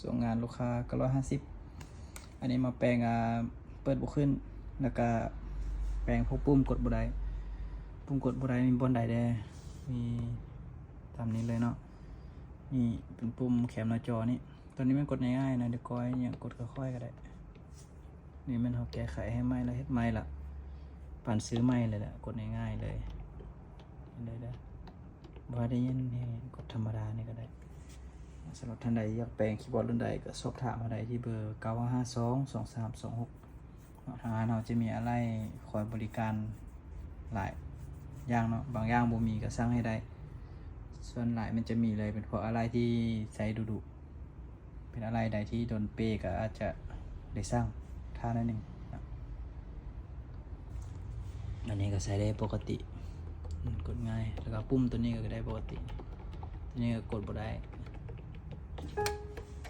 ສອງງານລູກຄ້າເກົ້າຮ້ອຍຫ້າສິບ. ອັນນີ້ມາແປງ ອ່າ ເປີດບໍ່ຂຶ້ນ ແລ້ວກະແປງພວກປຸ່ມກົດບໍ່ໄດ້. ປຸ່ມກົດບໍ່ໄດ້ມີບ່ອນໃດແດ່? ມີຕາມນີ້ເລີຍເນາະ. ນີ້ເປັນປຸ່ມແຄມໜ້າຈໍນີ້. ຕົວນີ້ມັນກົດງ່າຍໆນະ, ດຽວກ້ອຍຫຍັງກົດຄ່ອຍໆກໍໄດ້. ນີ້ແມ່ນເຮົາແກ້ໄຂໃຫ້ໃໝ່ລະ ເຮັດໃໝ່ລະ ປານຊື້ໃໝ່ເລີຍລະ, ກົດງ່າຍໆເລີຍ. ເຫັນໄດ້ເດີ ບໍ່ໄດ້ຍິນໃຫ້ກົດທຳມະດານີ້ກໍໄດ້. ສຳລັບທ່ານໃດຢາກແປງຄີບອດລຸ້ນໃດກໍສອບຖາມມາໄດ້ທີ່ເບີເກົ້າຫ້າສອງສອງສາມສອງຫົກເນາະ. ທາງຮ້ານເຮົາຈະມີອາໄຫຼ່ຄອຍບໍລິການຫຼາຍຢ່າງເນາະ, ບາງຢ່າງບໍ່ມີກໍສັ່ງໃຫ້ໄດ້. ສ່ວນຫຼາຍມັນຈະມີເລີຍເປັນພວກອາໄຫຼ່ທີ່ໃຊ້ດຸໆ. ເປັນອາໄຫຼ່ໃດທີ່ດົນເປ້ກໍອາດຈະໄດ້ສັ່ງຖ້າໜ້ອຍໜຶ່ງນະ. ອັນນີ້ກໍໃຊ້ໄດ້ປົກກະຕິ, ອືມ ກົດງ່າຍ. ແລ້ວກໍປຸ່ມຕົວນີ້ກໍໄດ້ປົກກະຕິ, ຕົວນີ້ກໍກົດບໍ່ໄດ້.